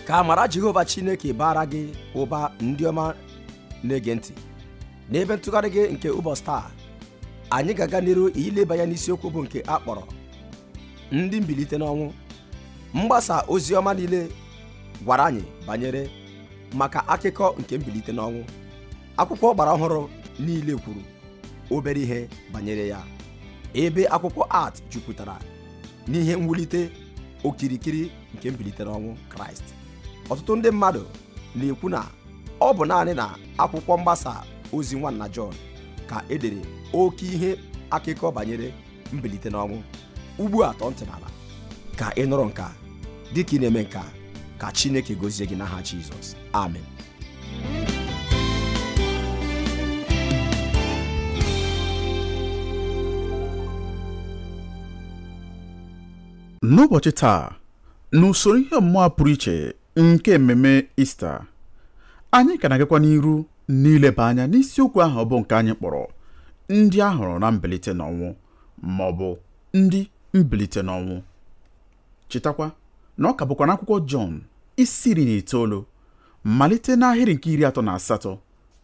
Ka amara Jehova Chineke bara gị ụba ndị ọma na-ege ntị. N'ebe ntụgharị gị nke ụbọchị taa, anyị ga-aga n'iru ileba anya n'isiokwu bụ nke a kpọrọ ndị mbilite n'ọnwụ. Mgbasa ozi ọma niile gwara anyị banyere maka akụkọ nke mbilite n'ọnwụ. Akwụkwọ ọgbara ọhụrụ niile kwuru obere ihe banyere ya, ebe akwụkwọ Art jupụtara n'ihe mwulite okirikiri nke mbilite n'ọnwụ Kraịst. Ọtụtụ ndị mmadụ na-ekwu na ọ bụ naanị na akwụkwọ mgbasa ozi nwanna Jọn ka edere oke ihe akụkọ banyere mbilite n'ọnwụ. Ugbu a tọọ ntị n'ala ka ị nụrụ nka dịka ị na-eme nka, ka Chineke gozie gị n'aha Jizọs. Amen. N'ụbọchị taa, n'usoro ihe ọmụmụ a pụrụ iche nke mmemme Ista, anyị ka na-agakwa n'iru n'ileba anya n'isiokwu ahụ bụ nke anyị kpọrọ ndị a hụrụ na mbilite n'ọnwụ ma ọ bụ ndị mbilite n'ọnwụ. Chetakwa na ọ ka bụkwa n'akwụkwọ Jọn isi 19 malite n'ahịrị nke 38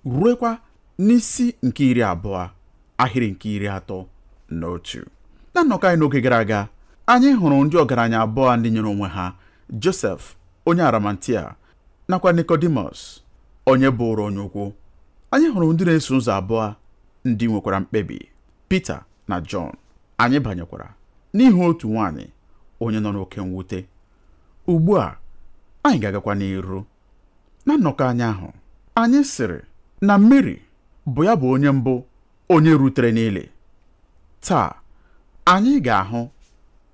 ruekwa n'isi nke 20 ahịrị nke 31. Na nnọkọ anyị n'oge gara aga, anyị hụrụ ndị ọgaranya abụọ ndị nyere onwe ha, Josef onye Arimatia nakwa Nicodemus onye bụrụ onye ukwu. Anyị hụrụ ndị na-eso ụzọ abụọ ndị nwekwara mkpebi, Pita na Jọn. Anyị banyekwara n'ihu otu nwaanyị onye nọ n'oke mwute. Ugbu a anyị ga-agakwa n'iru. Na nnọkọ anyị ahụ, anyị sịrị na Mary bụ ya bụ onye mbụ onye rutere n'ili. Taa anyị ga-ahụ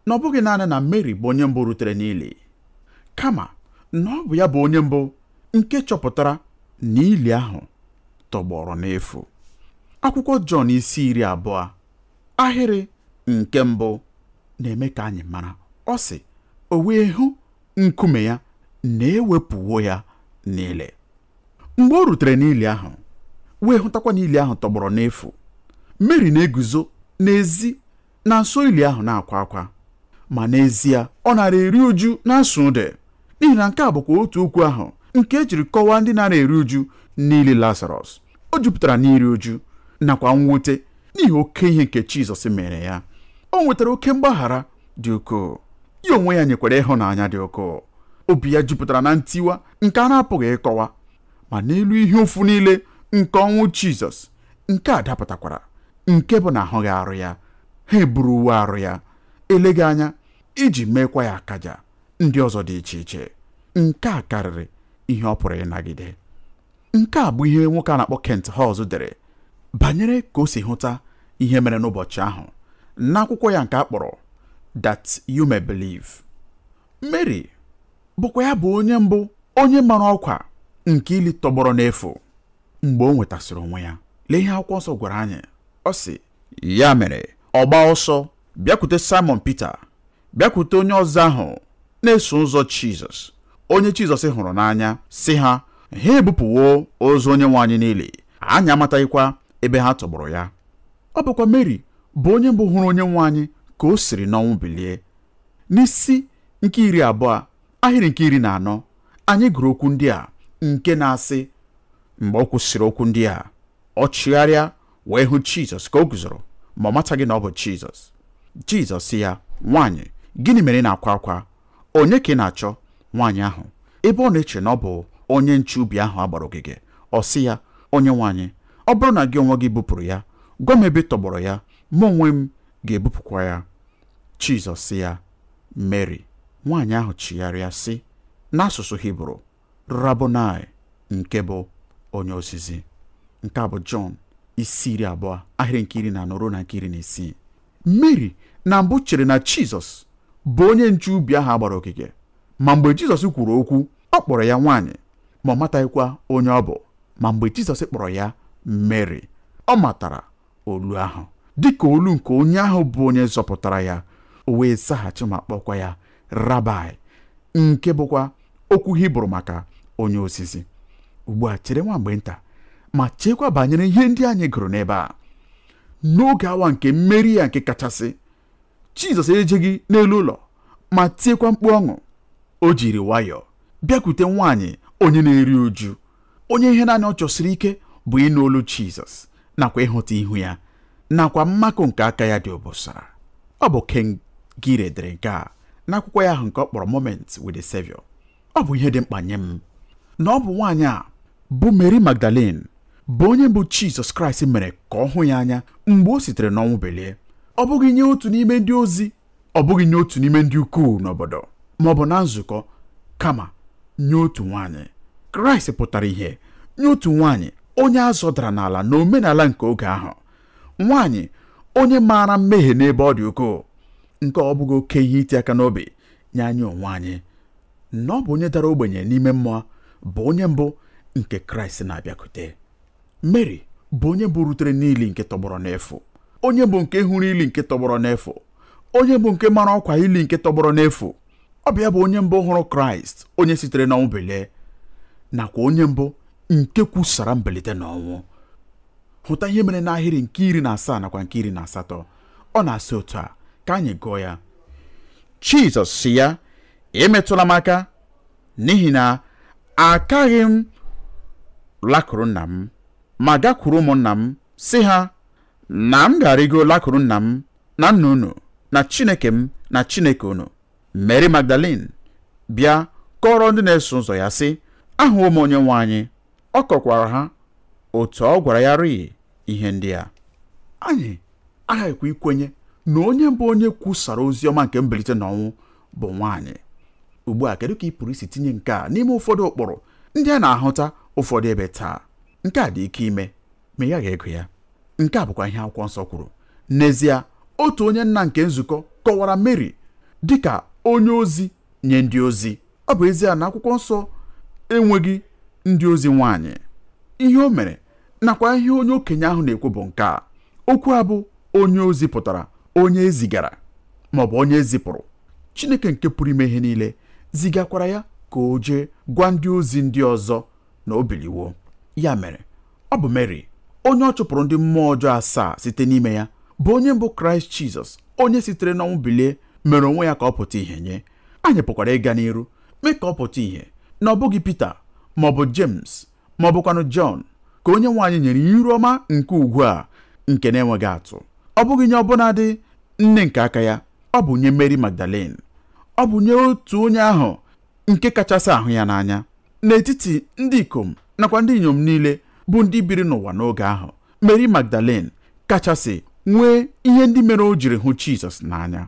na ọ bụghị naanị na Mary bụ onye mbụ rutere n'ili, kama na ọ bụ ya bụ onye mbụ nke chọpụtara na ili ahụ tọgbọrọ n'efu. Akwụkwọ Jọn isi 20 ahịrị nke mbụ na-eme ka anyị mara. Ọ sị, o wee hụ nkume ya na-ewepụwo ya niile. Mgbe o rutere n'ili ahụ, wee hụtakwa na ili ahụ tọgbọrọ n'efu, Mary na-eguzo n'ezi na nso ili ahụ na-akwa akwa. Ma n'ezie ọ nara eri uju na-asụ ude, n'ihi na nke a bụkwa otu okwu ahụ nke ejiri kọwaa ndị nara eri uju n'ili Lazarọs. O jupụtara n'iri uju nakwa mwute n'ihi oke ihe nke Jizọs mere ya. O nwetara oke mgbaghara dị ukwuu, ya onwe ya nyekwara ịhụnanya dị ukwuu. Obi ya jupụtara na ntiwa nke a na-apụghị ịkọwa. Ma n'elu ihe ụfụ niile nke ọnwụ Jizọs, nke a dapụtakwara, nke bụ na ahụghị arụ ya, ha eburu uwe arụ ya, eleghị anya iji meekwa ya akaja ndị ọzọ dị iche iche. Nke a karịrị ihe ọ pụrụ ịnagide. Nke a bụ ihe nwoke a na-akpọ Kent Hughes dere banyere ka o si hụta ihe mere n'ụbọchị ahụ n'akwụkwọ ya nke a kpọrọ That You May Believe. Mary bụkwa ya bụ onye mbụ onye mara ọkwa nke ili tọgbọrọ n'efu mgbe o nwetasịrị onwe ya. Lee ihe akwụkwọ nsọ gwara anyị. Ọ sị, ya mere ọ gbaa ọsọ bịakwute Simon Peter, bịakwute onye ọzọ ahụ na-eso ụzọ Jizọs, onye Jizọs hụrụ n'anya, sị ha, ha ebupụwo ozu onye nwe anyị n'ili, anyị amataghịkwa ebe ha tọgbọrọ ya. Ọ bụkwa Mary bụ onye mbụ hụrụ onye nwe anyị ka o siri n'ọnwụ bilie. N'isi nke 20 ahịrị nke 14 anyị gụrụ okwu ndị a nke na-asị, mgbe ọ kwụsịrị okwu ndị a, ọ chigharịa wee hụ Jizọs ka o guzoro, ma ọ mataghị na ọ bụ Jizọs. Jizọs sị ya, nwaanyị, gịnị mere ị na-akwa akwa? Onye ka ị na-achọ? Nwaanyị ahụ, ebe ọ na-eche na ọ bụ onye nche ubi ahụ a gbara ogige, ọ sị ya, onye nwaanyị, ọ bụrụ na gị onwe gị bupụrụ ya, gwa m ebe ị tọgbọrọ ya, mụ onwe m ga-ebupụkwa ya. Jizọs sị ya, Mary. Nwaanyị ahụ chigharịa sị n'asụsụ Hibru, Rabonai, nke bụ onye ozizi. Nke a bụ Jọn isi 20 ahịrị nke 14 ruo na nke 16. Mary na mbụ chere na Jizọs bụ onye nche ubi ahụ a gbara ogige, ma mgbe Jizọs kwuru okwu, ọ kpọrọ ya nwaanyị, ma ọ mataghịkwa onye ọ bụ. Ma mgbe Jizọs kpọrọ ya Mary, ọ matara olu ahụ dịka olu nke onye ahụ bụ onye zọpụtara ya. O wee zaghachi ma kpọkwa ya Rabai, nke bụkwa okwu Hibru maka onye ozizi. Ugbu a chere nwa mgbe nta ma cheekwa banyere ihe ndị anyị gụrụ n'ebe a. N'oge awa nke mmeri ya nke kachasị, Jizọs ejeghị n'elu ụlọ ma tiekwa mkpu ọṅụ. O jiri nwayọọ Bịakwute nwaanyị onye na-eri uju, onye ihe naanị ọ chọsiri ike bụ ịnụ olu Jizọs nakwa ịhụta ihu ya nakwa mmakụ nke aka ya dị obosara. Ọ bụ Ken Gire dere nke a n'akwụkwọ ya ahụ nke ọ kpọrọ Moment with the Savior. Ọ bụ ihe dị mkpa nye m na ọ bụ nwaanyị a bụ Mary Magdalene bụ onye bụ Jizọs Kraịst mere ka ọ hụ ya anya mgbe o sitere n'ọnwụ belie. Ọ bụghị nye otu n'ime ndị ozi, ọ bụghị nye otu n'ime ndị ukwuu n'obodo ma ọ bụ na nzukọ, kama nye otu nwaanyị. Kraịst pụtara ihe nye otu nwaanyị onye a zọdara n'ala na omenala nke oge ahụ, nwaanyị onye maara mmehie n'ebe ọ dị ukwuu. Nke ọ bụghị oke ihe iti aka n'obi nye anyị onwe anyị na ọ bụ onye dara ogbenye n'ime mmụọ bụ onye mbụ nke Kraịst na-abịakwute. Mary bụ onye mbụ rutere n'ili nke tọgbọrọ n'efu, onye bụ nke hụrụ ili nke tọgbọrọ n'efu, onye bụ nke mara ọkwa ili nke tọgbọrọ n'efu. Ọ bụ ya bụ onye mbụ hụrụ Kraịst onye sitere n'ọnwụ bilie, nakwa onye mbụ nke kwusara mbilite n'ọnwụ. Hụta ihe mere n'ahịrị nke 17 nakwa nke 18. Ọ na-asị otu a, ka anyị gụọ ya. Jizọs sị ya, emetụla m aka, n'ihi na akaghị m lakụrụ nna m, ma gakwuru ụmụnna m sị ha na m ga-arịgo lakụrụ nna m na nna unu na Chineke m na Chineke unu. Mary Magdalene bịa kọrọ ndị na-eso ụzọ ya sị, ahụwo m onye nwe anyị. Ọ kọkwara ha otu ọ gwara ya rịị ihe ndị a. Anyị aghaghịkwa ikwenye na onye mbụ onye kwusara ozi ọma nke mbilite n'ọnwụ bụ nwaanyị. Ugbu a, kedu ka ị pụrụ isi tinye nke a n'ime ụfọdụ ụkpụrụ ndị a na-ahụta ụfọdụ ebe taa? Nke a dị ike ime, ma ị ghaghị ego ya. Nke a bụkwa ihe akwụkwọ nsọ kwuru. N'ezie, otu onye nna nke nzukọ kọwara Mary dịka onye ozi nye ndị ozi. Ọ bụ ezie na akwụkwọ nsọ enweghị ndị ozi nwaanyị, ihe o mere nakwa ihe onye okenye ahụ na-ekwu bụ nke a. Okwu a bụ onye ozi pụtara onye ezigara ma ọ bụ onye ezipụrụ. Chineke nke pụrụ ime ihe niile zigakwara ya ka o jee gwa ndị ozi ndị ọzọ na o biliwo. Ya mere, ọ bụ Mary onye ọ chụpụrụ ndị mmụọ ọjọọ 7 site n'ime ya bụ onye mbụ Kraịst Jizọs onye sitere n'ọnwụ bilie mere onwe ya ka ọ pụta ìhè nye. Anyị pụkwara ịga n'iru mee ka ọ pụta ìhè na ọ bụghị Pita ma ọ bụ James ma ọ bụkwanụ Jọn ka onye nwe anyị nyere iru ọma nke ugwu a nke na-enweghị atụ. Ọ bụghị nye ọbụnadị nne nke aka ya, ọ bụ nye Mary Magdalene. Ọ bụ nye otu onye ahụ nke kachasị ahụ ya n'anya n'etiti ndị ikom nakwa ndị inyom niile bụ ndị biri n'ụwa n'oge ahụ. Mary Magdalene kachasị nwee ihe ndị mere o jiri hụ Jizọs n'anya.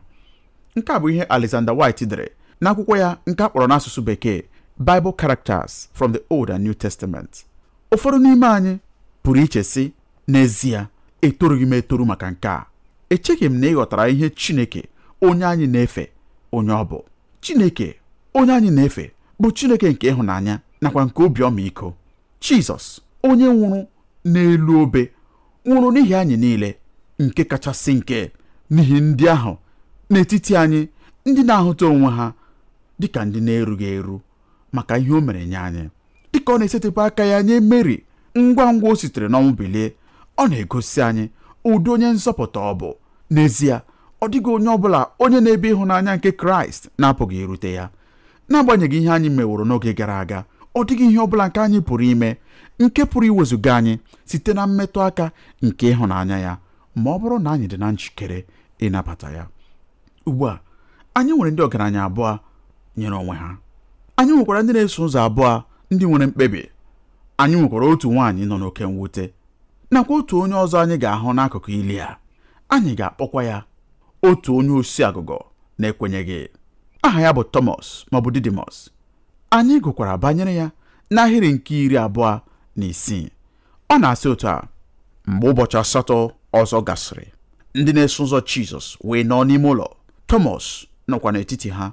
Nke a bụ ihe Alexander White dere n'akwụkwọ ya nke a kpọrọ n'asụsụ bekee Bible Characters from the Old and New Testament. Ụfọdụ n'ime anyị pụrụ iche sị, n'ezie etorughị m etoru maka nke a. Echeghị m na ị ghọtara ihe Chineke onye anyị na-efe onye ọ bụ. Chineke onye anyị na-efe bụ Chineke nke ịhụnanya nakwa nke obi ọmịiko. Jizọs onye nwụrụ n'elu obe nwụrụ n'ihi anyị niile, nke kachasị nke n'ihi ndị ahụ n'etiti anyị ndị na-ahụta onwe ha dịka ndị na-erughị eru maka ihe o mere nye anyị. Dịka ọ na-esetịpụ aka ya nye Mary ngwa ngwa o sitere n'ọnwụ bilie, ọ na-egosi anyị ụdị onye nzọpụta ọ bụ. N'ezie, ọ dịghị onye ọbụla onye na-ebe ịhụnanya nke Kraịst na-apụghị irute ya. N'agbanyeghị ihe anyị meworo n'oge gara aga, ọ dịghị ihe ọbụla nke anyị pụrụ ime nke pụrụ iwezuga anyị site na mmetụ aka nke ịhụnanya ya, ma ọ bụrụ na anyị dị na njikere ịnabata ya. Ugbu a, anyị nwere ndị ọgaranya abụọ nyere onwe ha. Anyị nwekwara ndị na-eso ụzọ abụọ ndị nwere mkpebi. Anyị nwekwara otu nwaanyị nọ n'oke mwute nakwa otu onye ọzọ anyị ga-ahụ n'akụkụ ili a. Anyị ga-akpọkwa ya otu onye osi agụgọ na-ekwenyeghị. Aha ya bụ Thomas maọbụ Didymus. Anyị gụkwara banyere ya n'ahịrị nke 26. Ọ na-asị otu a: mgbe ụbọchị 8 ọzọ gasịrị, ndị na-eso ụzọ Jizọs wee nọ n'ime ụlọ, Thomas nọkwa n'etiti ha.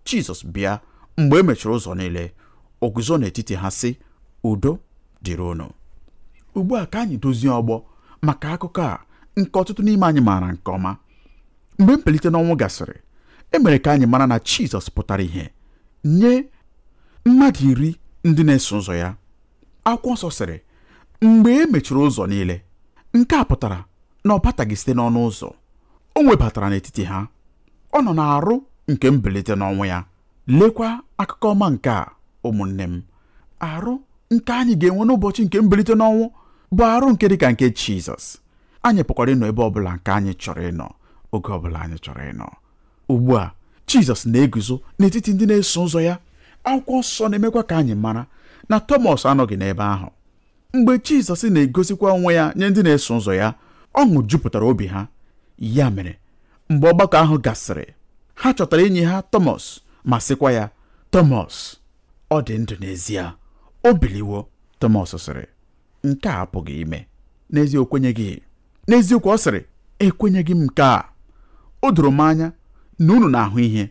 Jizọs bịa mgbe e mechiri ụzọ niile, o guzo n'etiti ha sị, udo dịrị unu. Ugbu a ka anyị dozie ọgbọ maka akụkọ a nke ọtụtụ n'ime anyị maara nke ọma. Mgbe mbilite n'ọnwụ gasịrị, e mere ka anyị mara na Jizọs pụtara ìhè nye mmadụ 10 ndị na-eso ụzọ ya. Akwụkwọ nsọ sịrị, mgbe e mechiri ụzọ niile. Nke a pụtara na ọ bataghị site n'ọnụ ụzọ, o nwebatara n'etiti ha. Ọ nọ n'arụ nke mbilite n'ọnwụ ya. Lekwa akụkọ ọma nke a Ụmụnne m, arụ nke anyị ga-enwe n'ụbọchị nke mbilite n'ọnwụ bụ arụ nke dịka nke Jizọs. Anyị pụkwara ịnọ ebe ọbụla nke anyị chọrọ ịnọ, oge ọbụla anyị chọrọ ịnọ. Ugbu a, Jizọs na-eguzo n'etiti ndị na-eso ụzọ ya. Akwụkwọ nsọ na-emekwa ka anyị mara na Tọmọs anọghị n'ebe ahụ. Mgbe Jizọs na-egosikwa onwe ya nye ndị na-eso ụzọ ya, ọṅụ jupụtara obi ha. Ya mere, mgbe ọgbakọ ahụ gasịrị, ha chọtara enyi ha Tọmọs ma sịkwa ya, Tọmọs, ọ dị ndụ n'ezie, o biliwo. Tọmọs sịrị, nke a apụghị ime. N'ezie o kwenyeghị. N'eziokwu ọ sịrị, ekwenyeghị m nke a. O doro m anya na unu na-ahụ ihe.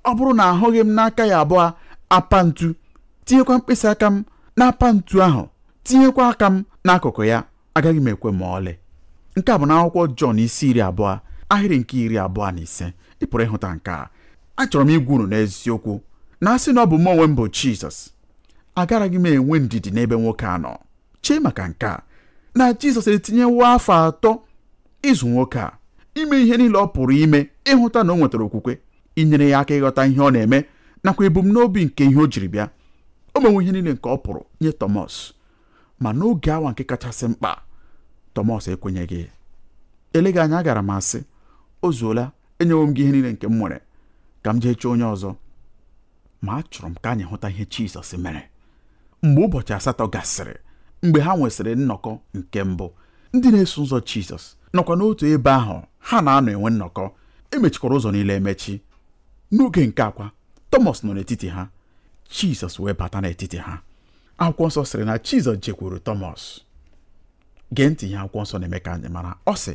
Ọ bụrụ na ahụghị m n'aka ya abụọ apa ntu, tinyekwa mkpịsị aka m n'apa ntu ahụ, tinyekwa aka m n'akụkụ ya, agaghị m ekwe ma ọlị. Nke a bụ n'akwụkwọ Jọn isi 20 ahịrị nke 25. Ị pụrụ ịhụta nke a. Achọrọ m ịgwa unu n'eziokwu na asị na ọ bụ mụ onwe m bụ Jizọs, agaraghị m enwe ndidi n'ebe nwoke a nọ. Chee maka nke a, na Jizọs etinyewo afọ 3 ịzụ nwoke a, ime ihe niile ọ pụrụ ime ịhụta na o nwetara okwukwe, inyere ya aka ịghọta ihe ọ na-eme nakwa ebumnobi nke ihe o jiri bịa. O mewo ihe niile nke ọ pụrụ nye Tọmọs, ma n'oge awa nke kachasị mkpa, Tọmọs ekwenyeghị. Eleghị anya agara m asị, o zuola, enyewo m gị ihe niile nke m nwere, ka m jee chọọ onye ọzọ. Ma achọrọ m ka anyị hụta ihe Jizọs mere. Mgbe ụbọchị 8 gasịrị, mgbe ha nwesịrị nnọkọ nke mbụ, ndị na-eso ụzọ Jizọs nọkwa n'otu ebe ahụ ha na-anọ enwe nnọkọ. Emechikwara ụzọ niile emechi. N'oge nke akwa, Tọmọs nọ n'etiti ha. Jizọs wee bata n'etiti ha. Akwụkwọ nsọ sịrị na Jizọs jekwuru Tọmọs. Gee ntị ihe akwụkwọ nsọ na-eme ka anyị mara. Ọ sị,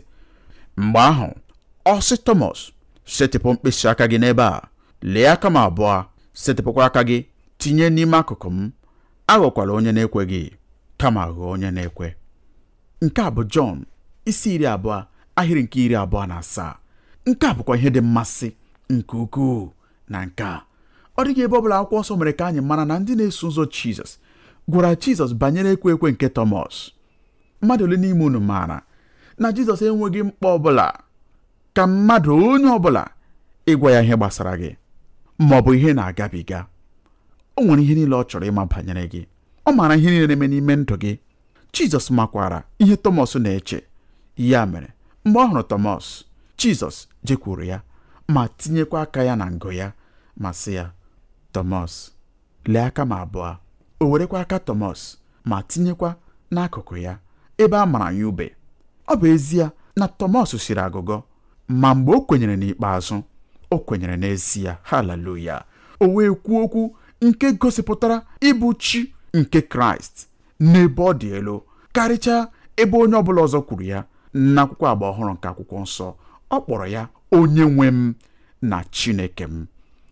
mgbe ahụ ọ sị Tọmọs, setịpụ mkpịsị aka gị n'ebe a, lee aka m abụọ, setịpụkwa aka gị tinye n'ime akụkụ m. Aghọkwala onye na-ekweghị, kama ghọọ onye na-ekwe. Nke a bụ Jọn isi 20 ahịrị nke 27. Nke a bụkwa ihe dị mmasị nke ukwuu na nke a. Ọ dịghị ebe ọbụla akwụkwọ nsọ mere ka anyị mara na ndị na-eso ụzọ Jizọs gwara Jizọs banyere ekwe ekwe nke Tọmọs. Mmadụ ole n'ime unu maara na Jizọs enweghị mkpa ọbụla ka mmadụ onye ọbụla ịgwa ya ihe gbasara gị ma ọ bụ ihe na-agabiga? O nwere ihe niile ọ chọrọ ịma banyere gị. Ọ maara ihe niile na-eme n'ime ndụ gị. Jizọs makwara ihe Tọmọs na-eche. Ya mere, mgbe ọ hụrụ Tọmọs, Jizọs jekwuru ya ma tinyekwa aka ya na ngụ ya ma sị ya, Tọmọs, lee aka m abụọ. O werekwa aka Tọmọs ma tinyekwa n'akụkụ ya ebe a mara ya ube. Ọ bụ ezie na Tọmọs siri agụgọ, ma mgbe o kwenyere n'ikpeazụ, o kwenyere n'ezie. Haleluya! O wee kwuo okwu nke gosipụtara ịbụ chi nke Kraịst n'ebe ọ dị elu karịchaa ebe onye ọbụla ọzọ kwuru ya n'akwụkwọ agba ọhụrụ nke akwụkwọ nsọ. Ọ kpọrọ ya onye nwe m na Chineke m.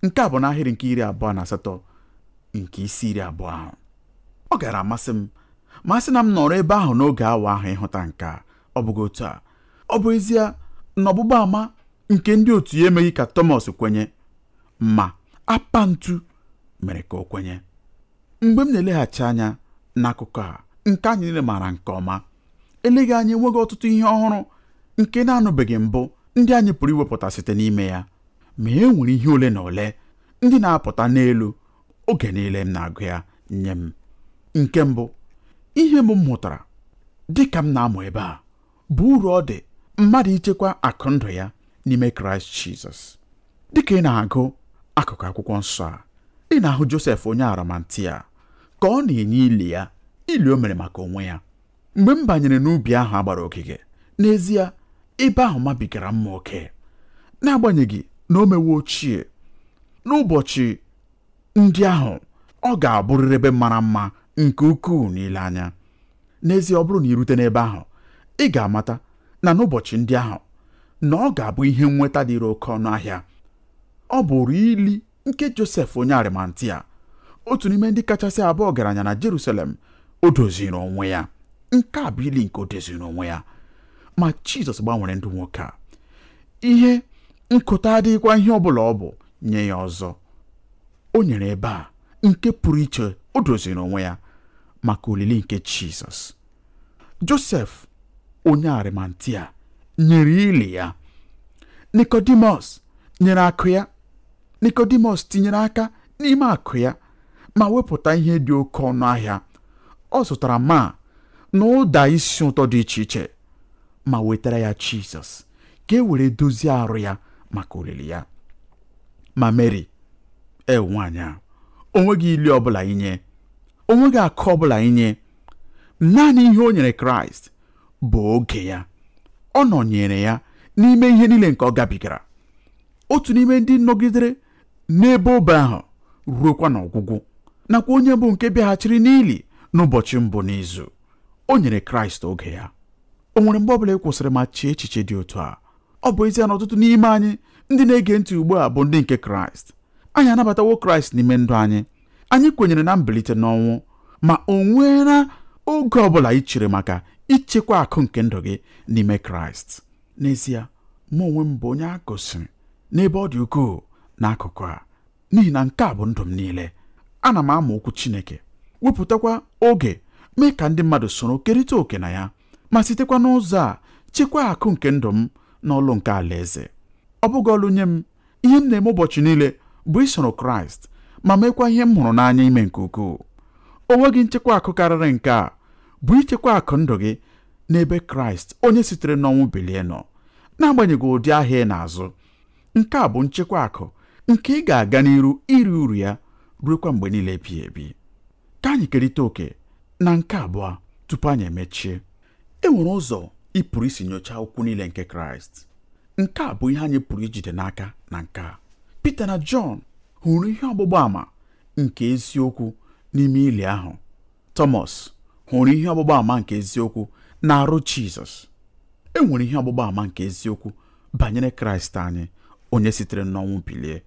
Nke a bụ n'ahịrị nke 28 nke isi 20 ahụ. Ọ gara amasị m ma sị na m nọrọ ebe ahụ n'oge awa ahụ ịhụta nke a. Ọ bụghị otu a. Ọ bụ ezie na ọgbụgba ama nke ndị otu ya emeghị ka Tọmọs kwenye, ma apa ntu mere ka o kwenye. Mgbe m na-eleghachi anya n'akụkọ a nke anyị niile maara nke ọma, eleghị anya enweghị ọtụtụ ihe ọhụrụ nke na-anụbeghị mbụ ndị anyị pụrụ iwepụta site n'ime ya, ma e nwere ihe ole na ole ndị na-apụta n'elu oge niile m na-agụ ya nye m. Nke mbụ, ihe mbụ m hụtara dị ka m na-amụ ebe a bụ uru ọ dị mmadụ ichekwa akụ ndụ ya n'ime Kraịst Jizọs. Dịka ị na-agụ akụkụ akwụkwọ nsọ a, ị na-ahụ Josef onye Arimatia ka ọ na-enye ili ya, ili o mere maka onwe ya. Mgbe m banyere n'ubi ahụ a gbara ogige, n'ezie ebe ahụ mabigara mma oke, n'agbanyeghị na o mewo ochie. N'ụbọchị ndị ahụ ọ ga-abụrịrị ebe mara mma nke ukwuu n'ile anya. N'ezie, ọ bụrụ na ị rute n'ebe ahụ, ị ga-amata na n'ụbọchị ndị ahụ na ọ ga-abụ ihe nnweta dịrị oke ọnụ ahịa. Ọ bụrụ ili nke Josef onye Arimatia, otu n'ime ndị kachasị abụọ ọgaranya na Jerusalem. O doziri onwe ya. Nke a bụ ili nke o doziri onwe ya. Ma Jizọs gbanwere ndụ nwoke a. Ihe nkụta adịghịkwa ihe ọ bụla ọ bụ nye ya ọzọ. O nyere ebe a nke pụrụ iche o doziri onwe ya maka olili nke Jizọs. Josef onye Arimatia nyere ili ya. Nicodemus nyere akụ ya. Nicodemus tinyere aka n'ime akụ ya ma wepụta ihe dị oke ọnụ ahịa. Ọ zụtara ma na ụda isi ụtọ dị iche iche ma wetara ya Jizọs ka e were dozie arụ ya maka olili ya. Ma Mary, nwaanyị a, o nweghị ili ọbụla inye, o nweghị akụ ọbụla inye. Naanị ihe o nyere Kraịst bụ oge ya. Ọ nọnyere ya n'ime ihe niile nke ọ gabigara. Otu n'ime ndị nọgidere n'ebe obe ahụ ruokwa n'ọgwụgwụ, nakwa onye bụ nke bịaghachiri n'ili n'ụbọchị mbụ n'izu. O nyere Kraịst oge ya. O nwere mgbe ọbụla ị kwụsịrị ma chee echiche dị otu a? Ọ bụ ezie na ọtụtụ n'ime anyị ndị na-ege ntị ugbu a bụ ndị nke Kraịst. Anyị anabatawo Kraịst n'ime ndụ anyị. Anyị kwenyere na mbilite n'ọnwụ, ma o nweela oge ọbụla ị chere maka ichekwa akụ nke ndụ gị n'ime Kraịst? N'ezie, mụ onwe m bụ onye a gosiri n'ebe ọ dị ukwuu n'akụkụ a, n'ihi na nke a bụ ndụ m niile. Ana m amụ okwu Chineke, wepụtakwa oge mee ka ndị mmadụ soro kerịta òkè na ya, ma sitekwa n'ụzọ a chekwaa akụ nke ndụ m n'ọlụ nke alaeze. Ọ bụghị ọlụ nye m. Ihe m na-eme ụbọchị niile bụ isoro Kraịst ma meekwa ihe m hụrụ n'anya ime nke ukwuu. O nweghị nchekwa akụ karịrị nke a, bụ ichekwa akụ ndụ gị n'ebe Kraịst onye sitere n'ọnwụ bilie nọ, n'agbanyeghị ụdị ahịa ị na-azụ. Nke a bụ nchekwa akụ nke ị ga-aga n'iru iri uru ya ruokwa mgbe niile ebighị ebi. Ka anyị kerịta òkè na nke abụọ tupu anyị emechie. E nwere ụzọ ị pụrụ isi nyochaa okwu niile nke Kraịst. Nke a bụ ihe anyị pụrụ ijide n'aka na nke a. Pita na Jọn hụrụ ihe ọgbụgba àmà nke eziokwu n'ime ili ahụ. Tọmọs hụrụ ihe ọgbụgba àmà nke eziokwu na-arụ Jizọs. E nwere ihe ọgbụgba àmà nke eziokwu banyere Kraịst anyị, onye sitere n'ọnwụ bilie.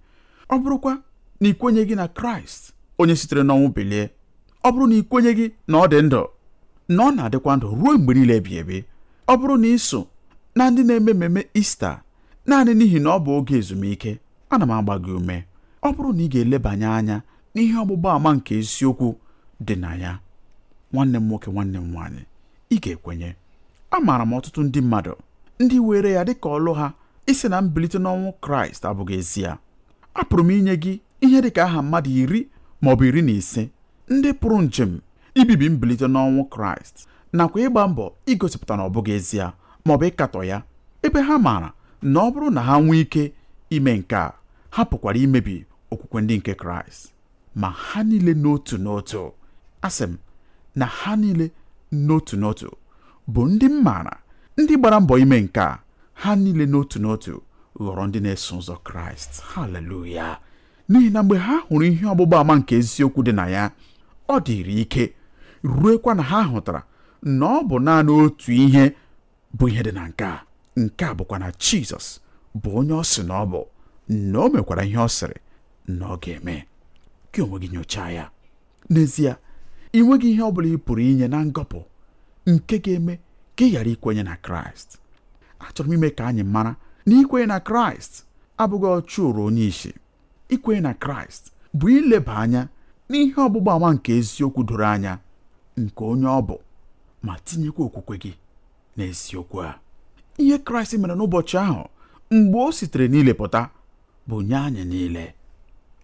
Ọ bụrụkwa na ị kwenyeghị na Kraịst onye sitere n'ọnwụ bilie, ọ bụrụ na ị kwenyeghị na ọ dị ndụ, na ọ na-adịkwa ndụ ruo mgbe niile ebighị ebi, ọ bụrụ na ị so na ndị na-eme mmemme Ista naanị n'ihi na ọ bụ oge ezumike, ana m agba gị ume, ọ bụrụ na ị ga-elebanye anya n'ihe ọgbụgba àmà nke eziokwu dị na ya, nwanne m nwoke, nwanne m nwaanyị, ị ga-ekwenye. Amaara m ọtụtụ ndị mmadụ ndị were ya dịka ọlụ ha isi na mbilite n'ọnwụ Kraịst abụghị ezie. Apụrụ m inye gị ihe dịka aha mmadụ 10 maọbụ 15 ndị pụrụ njem ibibi mbilite n'ọnwụ Kraịst nakwa ịgba mbọ igosipụta na ọ bụghị ezie maọbụ ịkatọ ya, ebe ha maara na ọ bụrụ na ha nwee ike ime nke a, ha pụkwara imebi okwukwe ndị nke Kraịst. Ma ha niile n'otu n'otu, asị m na ha niile n'otu n'otu bụ ndị m maara ndị gbara mbọ ime nke a, ha niile n'otu n'otu ghọrọ ndị na-eso ụzọ Kraịst. Haleluya! N'ihi na mgbe ha hụrụ ihe ọgbụgba àmà nke eziokwu dị na ya, ọ dịrị ike ruekwa na ha hụtara na ọ bụ naanị otu ihe bụ ihe dị na nke a. Nke a bụkwa na Jizọs bụ onye ọ sị na ọ bụ, na o mekwara ihe ọ sịrị na ọ ga-eme. Gị onwe gị nyochaa ya. N'ezie, ị nweghị ihe ọ bụla ị pụrụ inye na ngọpụ nke ga-eme ka ị ghara ikwenye na Kraịst. Achọrọ m ime ka anyị mara na ikwenye na Kraịst abụghị ọchụ ụrụ onye isi. Ikwenye na Kraịst bụ ileba anya n'ihe ọgbụgba àmà nke eziokwu doro anya nke onye ọ bụ, ma tinyekwa okwukwe gị n'eziokwu a. Ihe Kraịst mere n'ụbọchị ahụ mgbe o sitere n'ile pụta bụ nye anyị niile.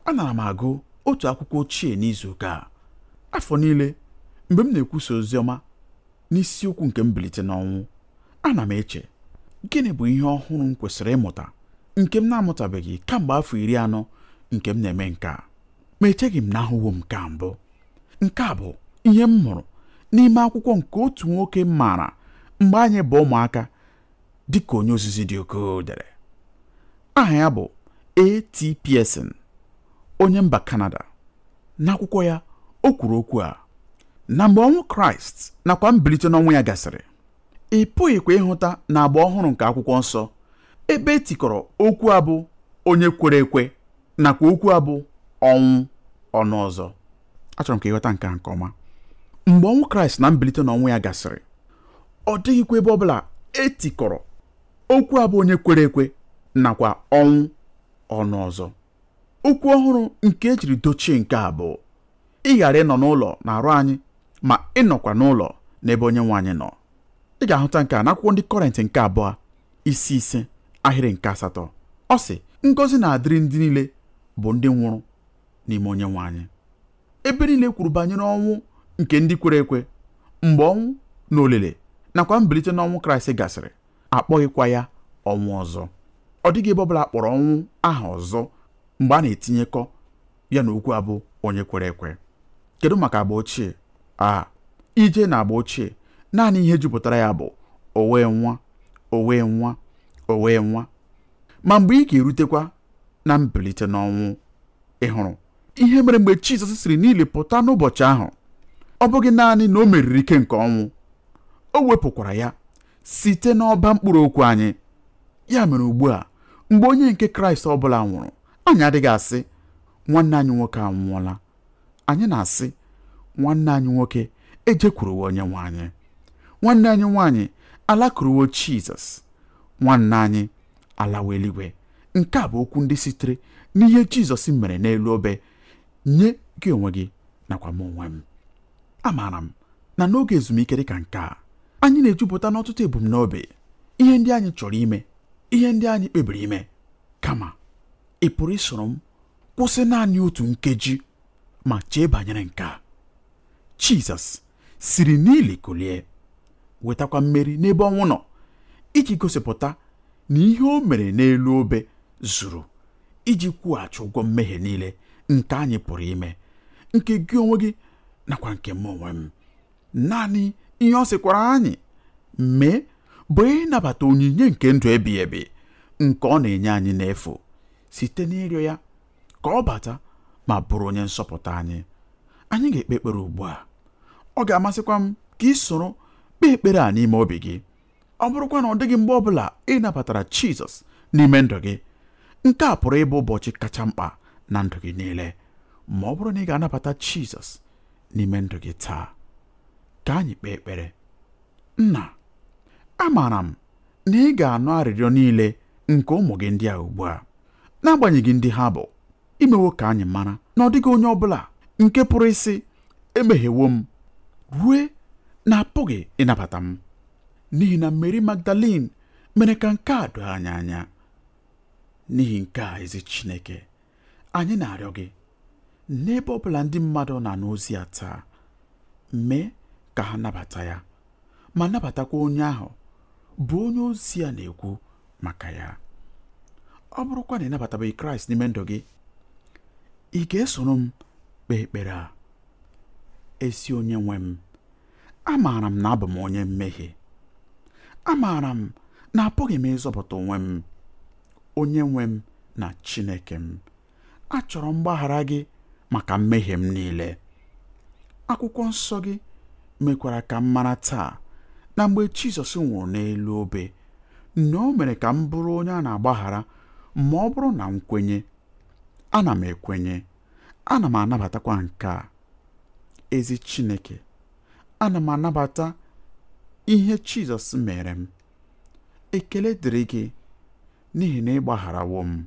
Anara m agụ otu akwụkwọ ochie n'izu ụka a. Afọ niile mgbe m na-ekwusa ozi ọma n'isiokwu nke mbilite n'ọnwụ, ana m eche, gịnị bụ ihe ọhụrụ m kwesịrị ịmụta nke m na-amụtabeghị kamgbe afọ 40 nke m na-eme nke a? Ma echeghị m na ahụwo m nke mbụ. Nke a bụ ihe m hụrụ n'ime akwụkwọ nke otu nwoke m maara mgbe anyị bụ ụmụaka dịka onye ozizi dị ukwuu dere. Aha ya bụ A.T. Pierson, onye mba Kanada. N'akwụkwọ ya, o kwuru okwu a: na mgbe ọnwụ Kraịst nakwa mbilite n'ọnwụ ya gasịrị, ị pụghịkwa ịhụta na agba ọhụrụ nke akwụkwọ nsọ ebe e tikọrọ okwu abụ onye kwere ekwe nakwa okwu abụ ọnwụ ọnụ ọzọ. Achọrọ m ka ịghọta nke a nke ọma. Mgbe ọnwụ Kraịst na mbilite n'ọnwụ ya gasịrị, ọ dịghịkwa ebe ọbụla e tikọrọ okwu abụ onye kwere ekwe nakwa ọnwụ ọnụ ọzọ. Okwu ọhụrụ nke ejiri dochie nke a bụ ị ghara ịnọ n'ụlọ na-arụ anyị, ma ịnọkwa n'ụlọ n'ebe onye nwe anyị nọ. Ị ga-ahụta nke a n'akwụkwọ ndị Kọrịntị nke 2 isi 5 ahịrị nke 8. Ọ sị, ngọzi na-adịrị ndị niile bụ ndị nwụrụ n'ime onye nwe anyị. Ebe niile kwuru banyere ọnwụ nke ndị kwere ekwe, mgbe ọnwụ na olili nakwa mbilite n'ọnwụ Kraịst gasịrị, akpọghịkwa ya ọnwụ ọzọ. Ọ dịghị ebe ọbụla akpọrọ ọnwụ aha ọzọ mgbe a na-etinyekọ ya na okwu abụ onye kwere ekwe. Kedu maka agba ochie? A ije na agba ochie, naanị ihe jupụtara ya bụ o wee nwa, o wee nwa, o wee nwa. Ma mgbe ị ga-erutekwa na mbilite n'ọnwụ, ị hụrụ ihe mere mgbe Jizọs siri n'ili pụta n'ụbọchị ahụ. Ọ bụghị naanị na o meriri ike nke ọnwụ, o wepụkwara ya site n'ọba mkpụrụ okwu anyị. Ya mere ugbu a, mgbe onye nke Kraịst ọbụla nwụrụ, anyị adịghị asị nwanne anyị nwoke anwụọla. Anyị na-asị nwanne anyị nwoke ejekwuruwo onye nwe anyị, nwanne anyị nwaanyị alakuruwo Jizọs, nwanne anyị alawa eluigwe. Nke a bụ okwu ndị sitere n'ihe Jizọs mere n'elu obe nye gị onwe gị nakwa m onwe m. Amaara m na n'oge ezumike dịka nke a, anyị na-ejupụta n'ọtụtụ ebumnobi, ihe ndị anyị chọrọ ime, ihe ndị anyị kpebiri ime. Kama ị pụrụ isoro m kwụsị naanị otu nkeji ma chee banyere nke a. Jizọs siri n'ili kulie, wetakwa mmeri n'ebe ọnwụ nọ, iji gosipụta na ihe o mere n'elu obe zuru iji kwụghachi ụgwọ mmehie niile nke anyị pụrụ ime, nke gị onwe gị nakwa nke m onwe m. Naanị ihe ọ sịkwara anyị mee bụ ịnabata onyinye nke ndụ ebighị ebi nke ọ na-enye anyị n'efu site n'ịrịọ ya ka ọ bata ma bụrụ onye nsọpụta anyị. Anyị ga-ekpe ekpere ugbu a. Ọ ga-amasịkwa m ka ị soro kpee ekpere a n'ime obi gị. Ọ bụrụkwa na ọ dịghị mgbe ọbụla ị nabatara Jizọs n'ime ndụ gị, nke a pụrụ ịbụ ụbọchị kacha mkpa na ndụ gị niile, ma ọ bụrụ na ị ga-anabata Jizọs n'ime ndụ gị taa. Ka anyị kpee ekpere. Nna, amaara m na ị ga-anụ arịrịọ niile nke ụmụ gị ndị a ugbu a, n'agbanyeghị ndị ha bụ. Imewo ka anyị mara na ọ dịghị onye ọbụla nke pụrụ ịsị emehiewo m rue na apụghị ịnabata m, n'ihi na Mary Magdalene mere ka nke a doo anyị anya. N'ihi nke a, ezi Chineke, anyị na-arịọ gị n'ebe ọbụla ndị mmadụ na-anụ ozi a taa, mee ka ha nabata ya, ma nabatakwa onye ahụ bụ onye ozi a na-ekwu maka ya. Ọ bụrụkwa na ị nabatabeghị Kraịst n'ime ndụ gị, ị ga-esoro m kpee ekpere a. Ezi onye nwe m, amaara m na abụ m onye mmehie. Amaara m na apụghị m ịzọpụta onwe m. Onye nwe m na Chineke m, achọrọ mgbaghara gị maka mmehie m niile. Akwụkwọ nsọ gị mekwara ka m mara taa na mgbe Jizọs nwụrụ n'elu obe, na o mere ka m bụrụ onye a na-agbaghara ma ọ bụrụ na m kwenye. Ana m ekwenye, ana m anabatakwa nke a. Ezi Chineke, ana m anabata ihe Jizọs mere m. Ekele dịrị gị n'ihi na ị gbagharawo m.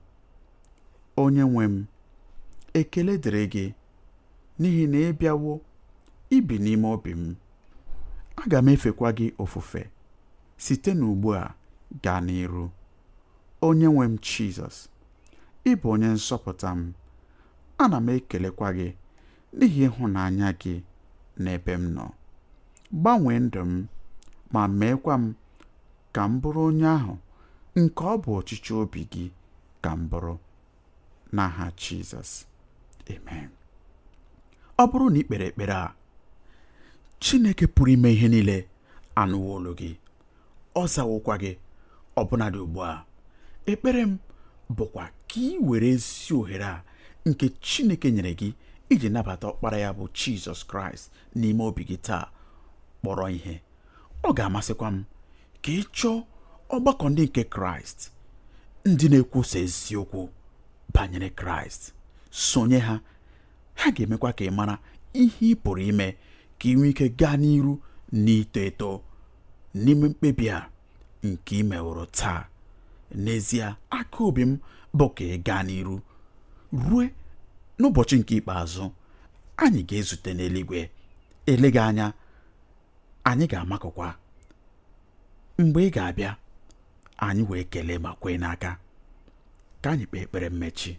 Onye nwe m, ekele dịrị gị n'ihi na ị bịawo ibi n'ime obi m. Aga m efekwa gị ofufe site n'ugbu a gaa n'iru. Onye nwe m Jizọs, ị bụ onye nsọpụta m. Ana m ekelekwa gị n'ihi ịhụnanya gị n'ebe m nọ. Gbanwee ndụ m ma meekwa m ka m bụrụ onye ahụ nke ọ bụ ọchịchọ obi gị ka m bụrụ. N'aha Jizọs, amen. Ọ bụrụ na ị kpere ekpere a, Chineke pụrụ ime ihe niile anụwo olu gị, ọ zawokwa gị ọbụnadị ugbu a. Ekpere m bụkwa ka ị were ezi ohere a nke Chineke nyere gị iji nabata ọkpara ya bụ Jizọs Kraịst n'ime obi gị taa kpọrọ ihe. Ọ ga-amasịkwa m ka ị chọọ ọgbakọ ndị nke Kraịst, ndị na-ekwusa eziokwu banyere Kraịst. Sonye ha, ha ga-emekwa ka ị mara ihe ị pụrụ ime ka ị nwee ike gaa n'iru n'ito eto n'ime mkpebi a nke ị meworo taa. N'ezie, aka obi m bụ ka ị gaa n'iru rue n'ụbọchị nke ikpeazụ anyị ga-ezute n'eluigwe. Eleghị anya anyị ga-amakọkwa. Mgbe ị ga-abịa, anyị wee kelee ma kwee n'aka. Ka anyị kpee ekpere mmechi.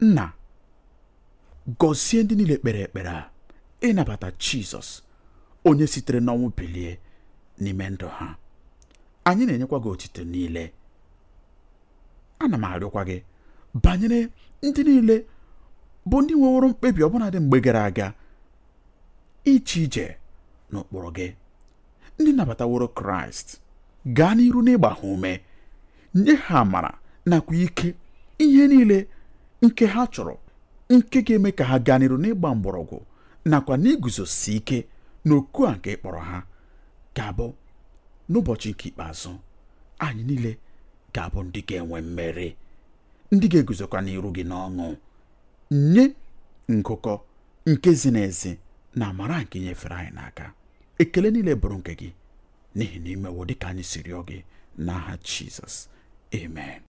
Nna, Gọzie ndị niile kpere ekpere a ịnabata Jizọs onye sitere n'ọnwụ bilie n'ime ndụ ha. Anyị na-enyekwa gị otito niile. Ana m arịọkwa gị banyere ndị niile bụ ndị nweworo mkpebi ọbụnadị mgbe gara aga iche ije n'ụkpụrụ gị, ndị nabataworo Kraịst. Gaa n'iru n'ịgba ha ume, nye ha amara nakwa ike ihe niile nke ha chọrọ nke ga-eme ka ha gaa n'iru n'ịgba mgbọrọgwụ nakwa n'iguzosi ike n'oku a nke ịkpọrọ ha. Ga-abụ n'ụbọchị nke ikpeazụ anyị niile ga-abụ ndị ga-enwe mmeri, ndị ga-eguzokwa n'iru gị n'ọṅụ nye ngụkọ nke ziri ezi na amara nke nyefere anyị n'aka. Ekele niile bụrụ nke gị n'ihi na imewo dịka anyị si rịọ gị n'aha Jizọs, amen.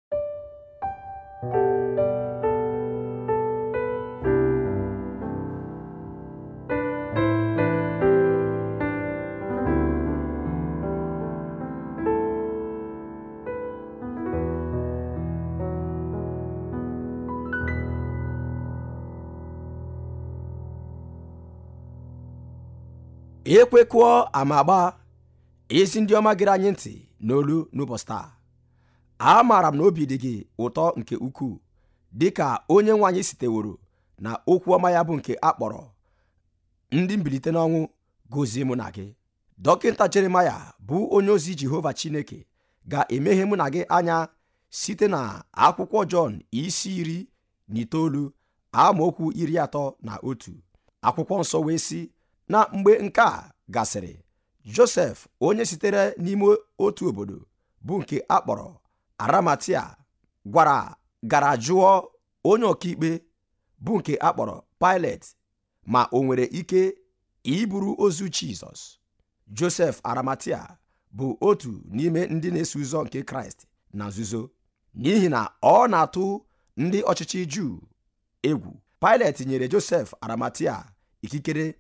Ekwekụọ ama agba ezi ndị ọma gere anyị ntị n'olu n'ụbọchị taa. Amaara m na obi dị gị ụtọ nke ukwuu dịka onye nwe anyị siteworo na okwu ọma ya bụ nke a kpọrọ ndị mbilite n'ọnwụ gozie mụ na gị. Dọkịta Jeremaya bụ onye ozi Jehova Chineke ga-emeghe mụ na gị anya site na akwụkwọ Jọn isi 19 amaokwu 31. Akwụkwọ nsọ wee sị na mgbe nke a gasịrị, Josef onye sitere n'ime otu obodo bụ nke a kpọrọ Arimatia gara jụọ onye ọkaikpe bụ nke a kpọrọ Pilet ma o nwere ike iburu ozu Jizọs. Josef Arimatia bụ otu n'ime ndị na-eso ụzọ nke Kraịst na nzuzo, n'ihi na ọ na-atụ ndị ọchịchị Juu egwu. Pilet nyere Josef Arimatia ikikere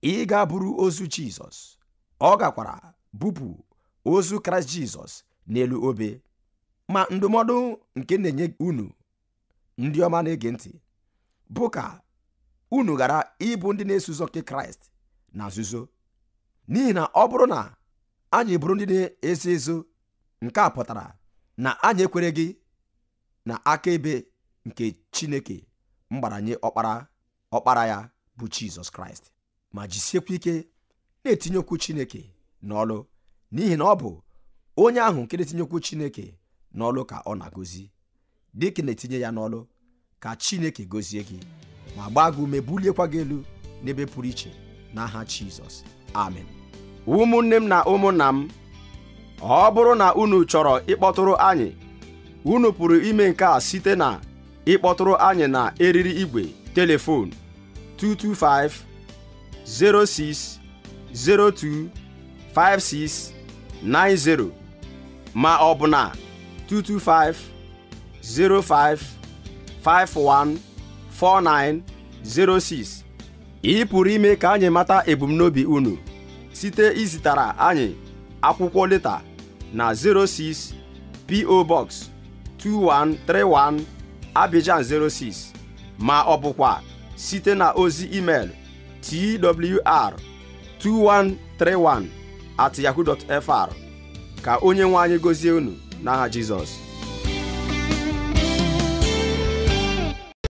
ịga buru ozu Jizọs. Ọ gakwara bupụ ozu Kraịst Jizọs n'elu obe. Ma ndụmọdụ nke na-enye unu ndị ọma na-ege ntị bụ ka unu ghara ịbụ ndị na-eso ụzọ nke Kraịst na nzuzo, n'ihi na ọ bụrụ na anyị bụrụ ndị na-ezo ezo, nke a pụtara na anyị ekwereghị na akaebe nke Chineke mgbara nye ọkpara ya bụ Jizọs Kraịst. Ma jisiekwa ike na-etinye okwu Chineke n'ọlụ, n'ihi na ọ bụ onye ahụ nke na-etinye okwu Chineke n'ọlụ ka ọ na-agọzi. Dịka na-etinye ya n'ọlụ, ka Chineke gọzie gị ma gbaa gị ume, buliekwa gị elu n'ebe pụrụ iche n'aha Jizọs, amen. Ụmụnne m na ụmụnna m, ọ bụrụ na unu chọrọ ịkpọtụrụ anyị, unu pụrụ ime nke a site na ịkpọtụrụ anyị na eriri igwe telefon 225 06 02 56 90 ma ọ bụ na 225 05 51 49 06. Ị pụrụ ime ka anyị mata ebumnobi unu site izitara anyị akwụkwọ leta na 06 PO Box 2131 Abidjan 06, ma ọ bụkwa site na ozi email twr2131@yahoo.fr. Ka onye nwe anyị gọzie unu n'aha Jizọs.